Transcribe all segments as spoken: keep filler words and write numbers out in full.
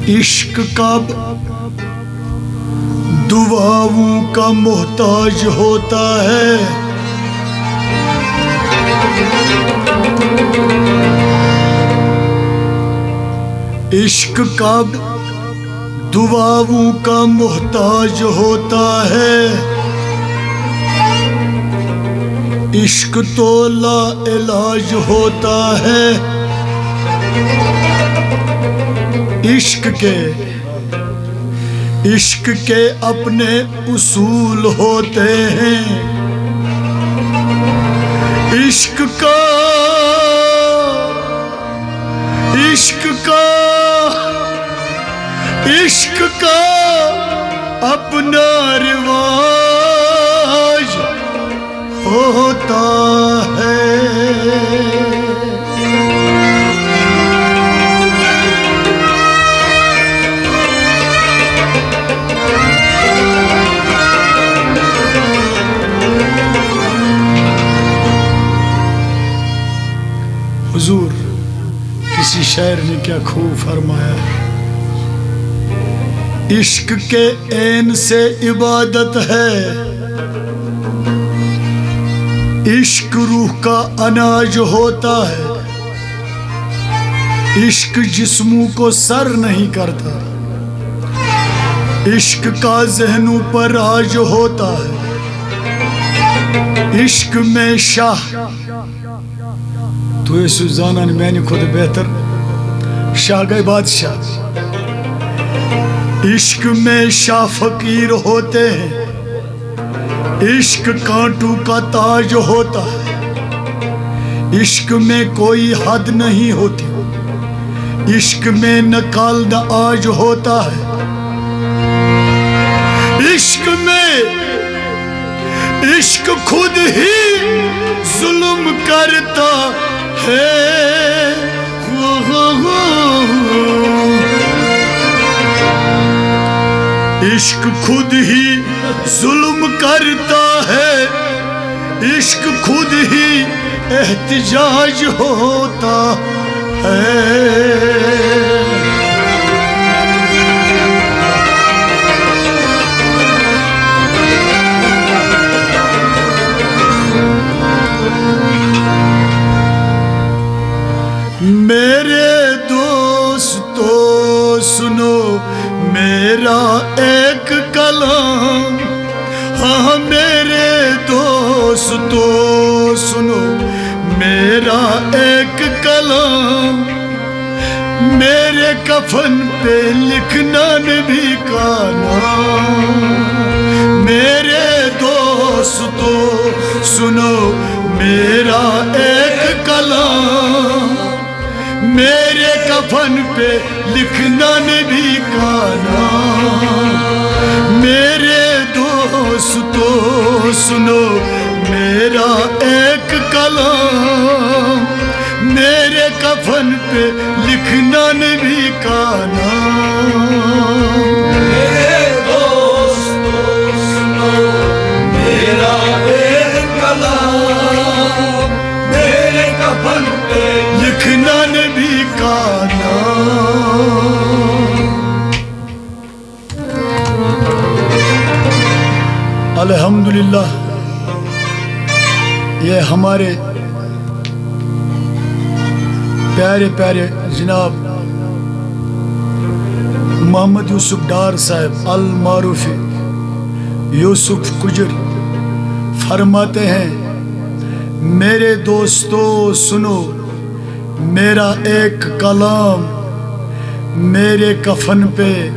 عشق کب دعاؤں کا محتاج ہوتا ہے؟ عشق کب دعاؤں کا محتاج ہوتا ہے؟ عشق تو لا علاج ہوتا ہے۔ عشق کے، عشق کے اپنے اصول ہوتے ہیں۔ عشق کا، عشق کا، عشق کا اپنا رواج ہوتا ہے۔ حضور، کسی شاعر نے کیا خوب فرمایا ہے، عشق کے عین سے عبادت ہے، عشق روح کا اناج ہوتا ہے، عشق جسموں کو سر نہیں کرتا، عشق کا ذہنوں پر راج ہوتا ہے۔ عشق میں شاہ، تو ٲسِو زانان میانہِ کھۄتہٕ بہتر، شاہ گئے بادشاہ۔ عشق میں شاہ فقیر ہوتے ہیں، عشق کانٹوں کا تاج ہوتا ہے۔ عشق میں کوئی حد نہیں ہوتی، عشق میں نہ کال نہ آج ہوتا ہے۔ عشق میں، عشق خود ہی ظلم کرتا ہے۔ عشق خود ہی ظلم کرتا ہے، عشق خود ہی احتجاج ہوتا ہے۔ میرے دوستو سنو میرا ایک کلام، ہاں میرے دوستو سنو میرا ایک کلام، میرے کفن پہ لکھنا نبی کا نام۔ میرے دوستو سنو میرا ایک کلام، میرے کفن پہ لکھنا نبی کا نام۔ میرے دوستو سنو میرا ایک کلام، میرے کفن پہ لکھنا نبی کا نام۔ میرے دوستو سنو میرا ایک کلام، میرے کفن پہ لکھنا نبی کا نام۔ الحمدللہ، یہ ہمارے پیارے پیارے جناب محمد یوسف ڈار صاحب المعروف یوسف کجر فرماتے ہیں، میرے دوستو سنو میرا ایک کلام، میرے کفن پہ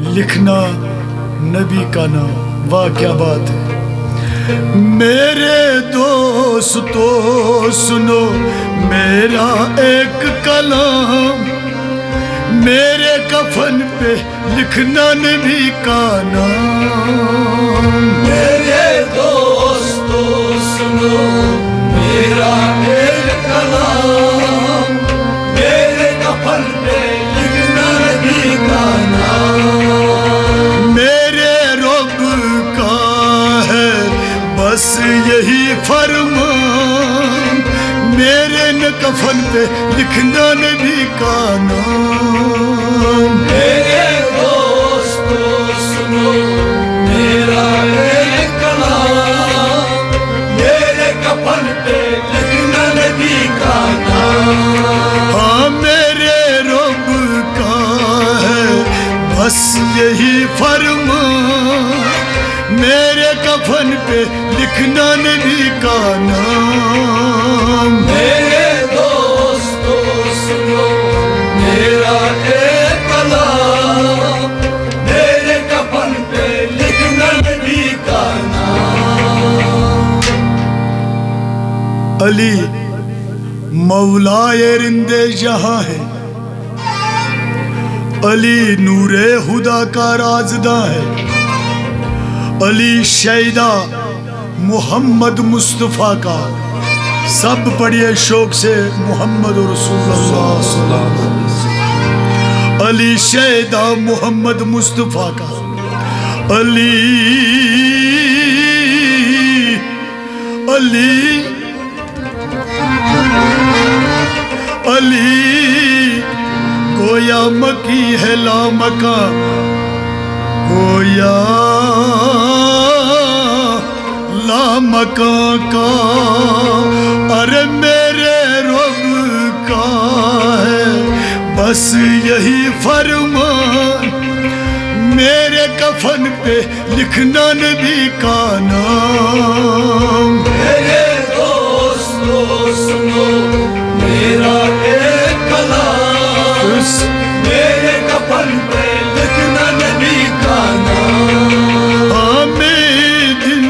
لکھنا نبی کا نام۔ واہ، کیا بات ہے۔ میرے دوستو سنو میرا ایک کلام، میرے کفن پہ لکھنا نبی کا نام۔ میرے دوستو سنو میرا ایک کلام، میرے کفن پہ لکھنا نبی کا نام۔ میرے رب کا ہے بس یہی فرمان، میرے ن کفن پہ لکھنا نبی کا نام۔ میرے دوستو سنو میرا ایک کلام، میرے کفن پہ لکھنا نبی کا نام۔ ہاں، میرے رب کا ہے بس یہی فرمان، میرے کفن پہ لکھنا نبی کا نام۔ میرے دوستو سنو میرا ایک کلام، میرے کفن پہ لکھنا نبی کا نام۔ علی مولائے رند جہاں ہے، علی نور خدا کا رازداں ہے، علی شیدا محمد مصطفیٰ کا۔ سب پڑھیے شوق سے، محمد رسول اللہ صلی اللہ علیہ وسلم۔ علی شیدا محمد مصطفیٰ کا۔ علی، علی، علی گویا مکی ہے لامکاں، گویا لامکاں کا۔ ارے میرے رب کا ہے بس یہی فرمان، میرے کفن پہ لکھنا نبی کا نام۔ میرے دوستو سنو میرا ایک کلام، اس میرے کفن پہ لکھنا نبی کا نام۔ ہاں، میں دن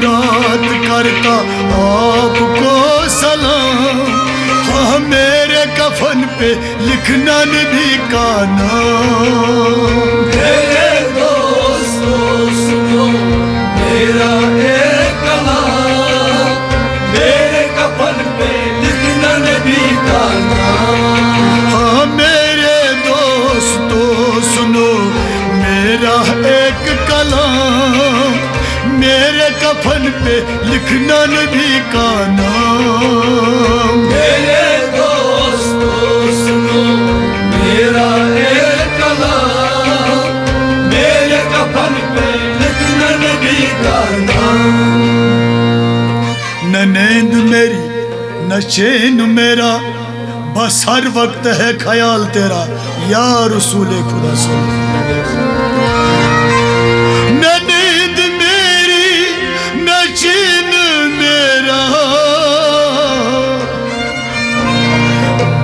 رات کرتا آپ کو سلام، ہاں، میرے کفن پہ لکھنا نبی کا نام۔ میرے دوستو سنو میرا ایک کلام، میرے کفن پہ لکھنا نبی کا نام۔ ہاں، میرے دوستو سنو میرا ایک کلام، میرے کفن پہ لکھنا نبی کا نام۔ میرے دوستو سنو میرا ایک کلام، میرے کفن پہ لکھنا نبی کا نام۔ نہ نیند میری، نہ چین میرا، بس ہر وقت ہے خیال تیرا، یا رسول خدا صلی اللہ علیہ وسلم۔ نہ نیند میری، نہ چین میرا،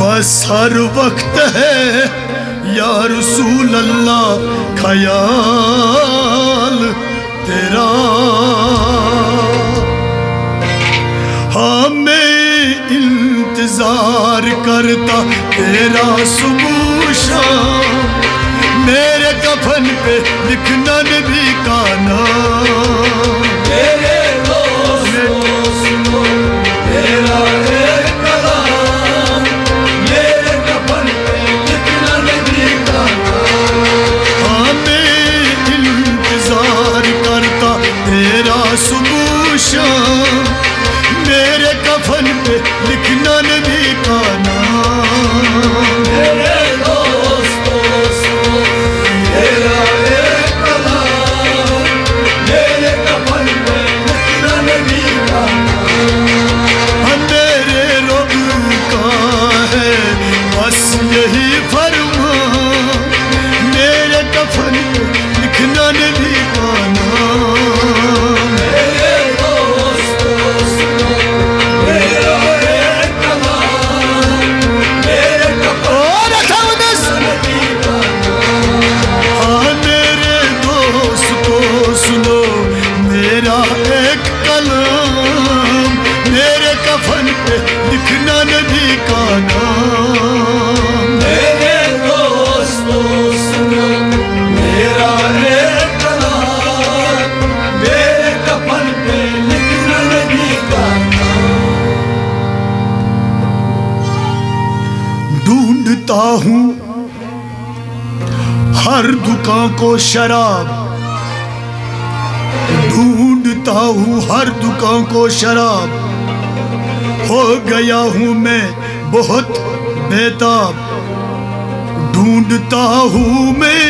بس ہر وقت ہے یا رسول اللہ خیال تیرا۔ ہاں، میں انتظار کرتا تیرا صبح شام، میرے کفن پہ لکھنا نبی کا نام۔ میرے دوستو سنو میرا ایک کلام، میرے کفن پہ لکھنا نبی کا نام۔ ہاں، میں انتظار کرتا تیرا صبح شام، میرے کفن پہ لکھنا نبی کا نام۔ میرے دوستو سنو میرا ایک کلام، میرے کفن پہ لکھنا نبی کا نام۔ ہاں، میرے رب کا ہے بس یہی فرمان، میرے کفن پہ لکھنا نبی کا نام۔ میرے دوستو سنو میرا ایک کلام، میرے کفن اور اٹھاؤ دس۔ ہاں، میرے دوستو سنو میرا ایک کلام، میرے کفن پہ لکھنا نبی کا نام۔ میرے دوستو سنو میرا ایک کلام، میرے کفن پہ لکھنا نبی کا نام۔ ڈھونڈتا ہوں ہر دکان کو شراب، ڈھونڈتا ہوں ہر دکان کو شراب، ہو گیا ہوں میں بہت بے تاب، ڈھونڈتا ہوں میں،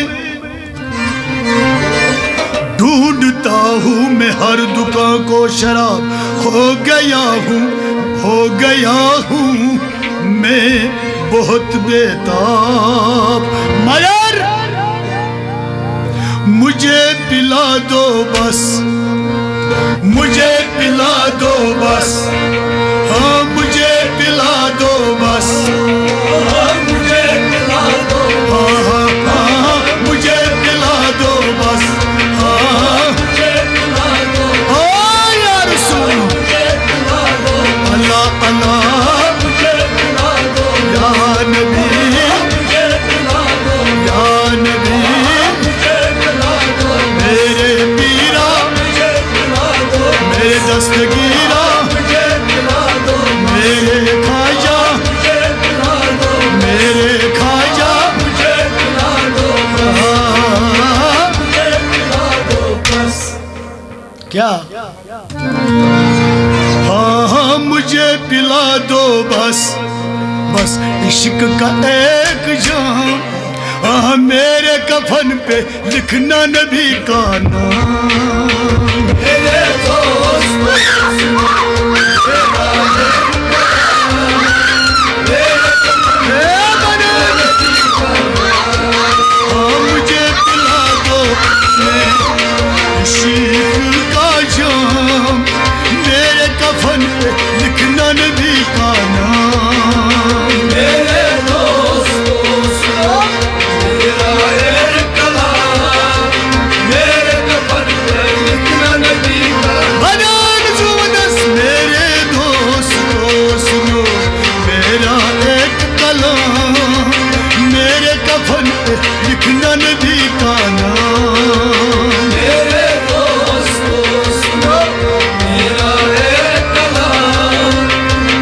ڈھونڈتا ہوں میں ہر دکان کو شراب۔ ہو گیا ہوں، ہو گیا ہوں میں بہت بے تاب، مگر مجھے پلا دو بس، مجھے پلا دو بس، ہاں مجھے پلا دو بس، ہاں مجھے پلا دو، ہاں ہاں ہاں ہاں، مجھے پلا دو بس، ہاں مجھے پلا دو، ہاں یا رسول، مجھے پلا دو، اللہ اللہ، مجھے پلا دو، یا نبی، مجھے پلا دو، یا نبی، مجھے پلا دو، میرے پیرا، مجھے پلا دو، میرے دستگیرا، مجھے پلا دو، میرے خواجہ، مجھے پلا دو، میرے خواجہ، مجھے پلا دو، ہاں، مجھے پلا دو بس۔ کیا؟ ہاں ہاں مجھے پلا دو بس، بس عشق کا ایک جام، ہاں میرے کفن پہ لکھنا نبی کا نام۔ میرے دوست، اے بنے، ہاں مجھے پلا دو، میں عشق کا جام، میرے کفن پہ لکھنا نبی کا نام۔ میرے دوستو سنو میرا ایک کلام، میرے کفن پہ لکھنا نبی کا نام۔ میرے دوستو سنو میرا ایک کلام، میرے کفن پہ لکھنا نبی کا نام۔ میرے دوستو سنو میرا ایک کلام،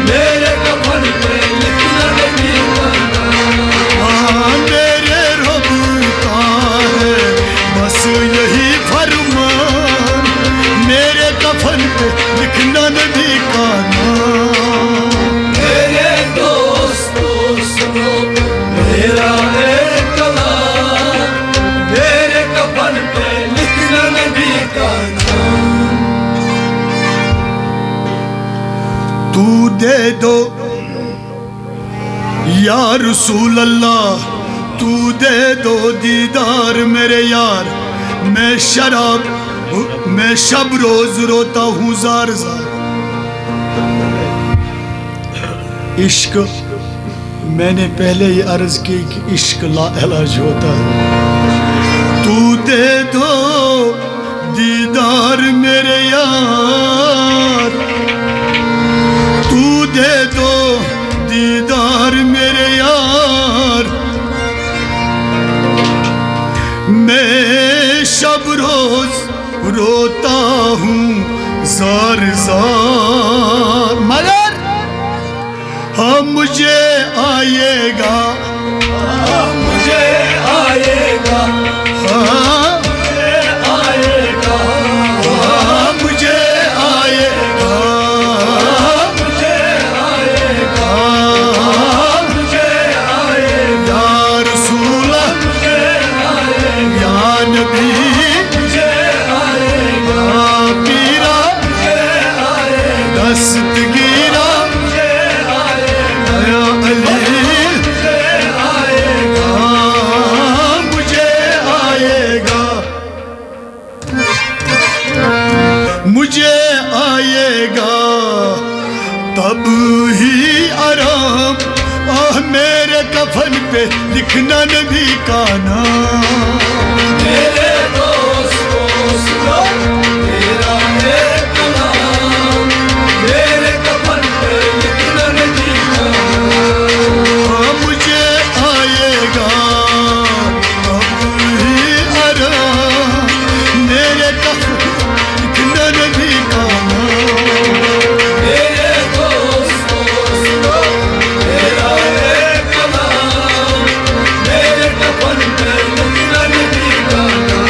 میرے کفن پہ لکھنا نبی کا نام۔ ہاں، میرے رب کا ہے بس یہی فرمان، میرے کفن پہ لکھنا نبی کا نام۔ میرے دوستو سنو میرا ایک کلام، میرے کفن پہ لکھنا نبی کا نام۔ تو دے دو یا رسول اللہ، تو دے دو دیدار میرے یار، میں شراب، میں شب روز روتا ہوں زار زار۔ عشق، میں نے پہلے ہی عرض کی کہ عشق لا علاج ہوتا ہے۔ تو دے دو دیدار میرے یار، تو دے دو دیدار میرے یار، میں شب روز روتا ہوں زار زار۔ مگر ہاں مجھے آئے گا، ہاں مجھے آئے گا، ہاں مجھے آئے گا، ہاں مجھے آئے گا، ہاں مجھے آئے گا، ہاں مجھے آئے گا۔ یا رسول، مجھے آئے گا، یا نبی، مجھے آئے گا، پیرا، مجھے آئے گا، دستگیرا، یا علی، مجھے آئے گا، مجھے آئے گا تب ہی آرام۔ آہ، میرے کفن پہ لکھنا نبی کا نام۔ میرے دوستو سنو میرا ایک کلام، میرے کفن پہ لکھنا نبی کا نام۔ مجھے آئے گا اب ہی آرام، میرے کفن پہ لکھنا نبی کا نام۔ میرے دوستو سنو میرا ایک کلام، میرے کفن پہ لکھنا نبی کا نام۔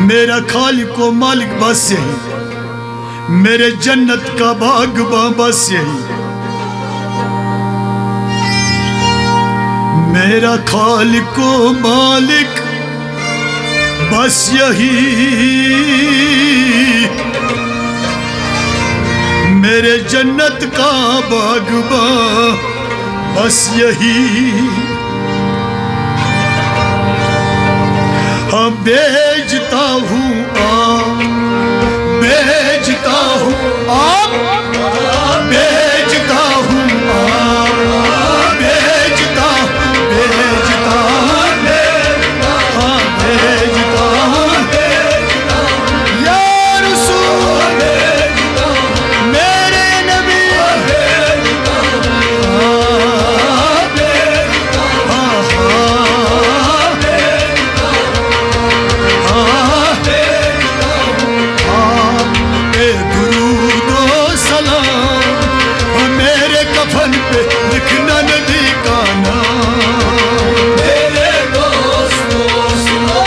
میرا خالق و مالک بس یہی، میرے جنت کا باغباں بس یہی، میرا خالق و مالک بس یہی، میرے جنت کا باغباں بس یہی۔ ہاں، بھیجتا ہوں آپ، بھیجتا ہوں آپ، بھیجتا ہوں آپ، بھیجتا، بھیجتا، ہاں، بھیجتا ہوں۔ یا رسول، میرے نبی، اے درود و سلام، میرے کفن پہ لکھنا نبی کا نام۔ میرے دوستو سنو،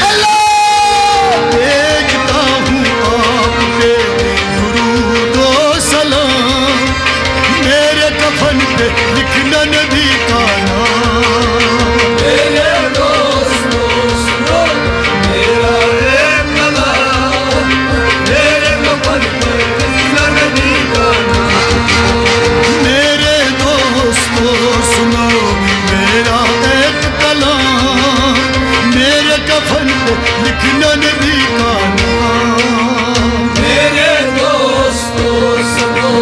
اللہ، بھیجتا ہوں آپ پہ درود و سلام، میرے کفن پہ لکھنا نبی کا نام۔ میرے دوستو سنو، میرا ایک کلام، میرے کفن پہ لکھنا نبی کا نام۔ میرے دوستو سنو، میرا ایک کلام، میرے کفن پہ لکھنا نبی کا نام۔ میرے دوستو سنو،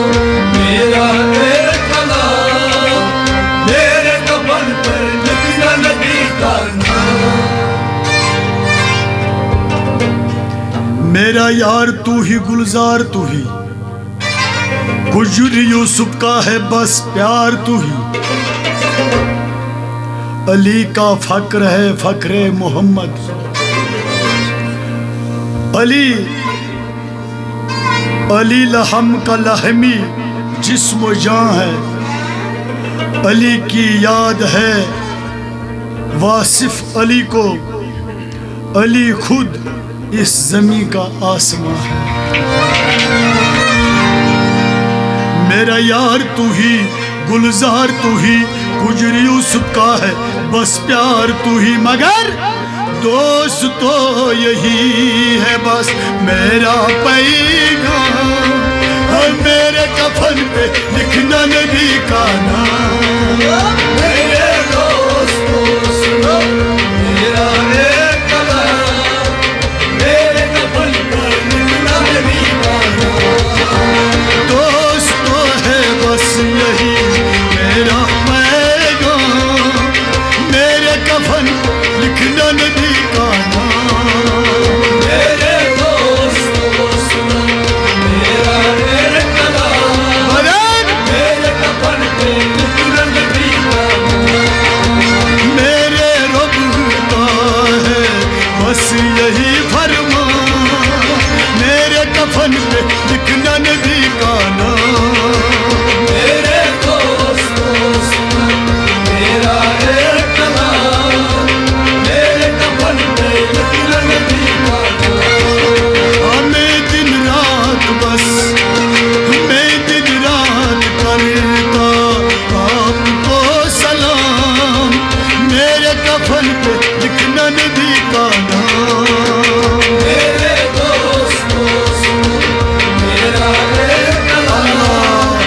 میرا ایک کلام، میرے کفن پہ لکھنا نبی کا نام۔ میرا یار تو ہی، گلزار تو ہی، گجر یوسف کا ہے بس پیار تو ہی۔ علی کا فخر ہے، فخر محمد۔ علی، علی لحم کا لحمی، جسم و جان ہے۔ علی کی یاد ہے واصف علی کو، علی خود اس زمین کا آسماں ہے۔ میرا یار تو ہی، گلزار تو ہی، گجر یوسف کا ہے بس پیار تو ہی، مگر دوست تو یہی ہے بس میرا پیغام، اور میرے کفن پہ لکھنا نبی کا نام۔ میرے دوستو سنو، میرا ایک کلام، میرے کفن پر لکھنا نبی کا نام۔ دوست تو ہے بس یہی میرا پیغام، میرے کفن پر لکھنا نبی کا نام۔ میرے دوستو سنو، میرا ایک کلام، مگر میرے کفن پہ لکھنا نبی کا نام۔ میرے رب کا ہے بس یہی فرمان، میرے کفن پہ لکھنا نبی کا نام۔ میرے دوستو سنو، میرا ایک کلام، میرے کفن پہ لکھنا نبی کا نام۔ ہمیں دن رات بس، میں دن رات کرتا آپ کو سلام، میرے کفن پہ لکھنا نبی کا نام۔ میرے دوستو سنو، میرا ایک کلام،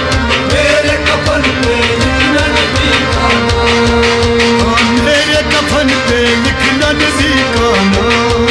میرے کفن پہ لکھنا نبی کا نام۔ میرے کفن پہ لکھنا نبی کا نام۔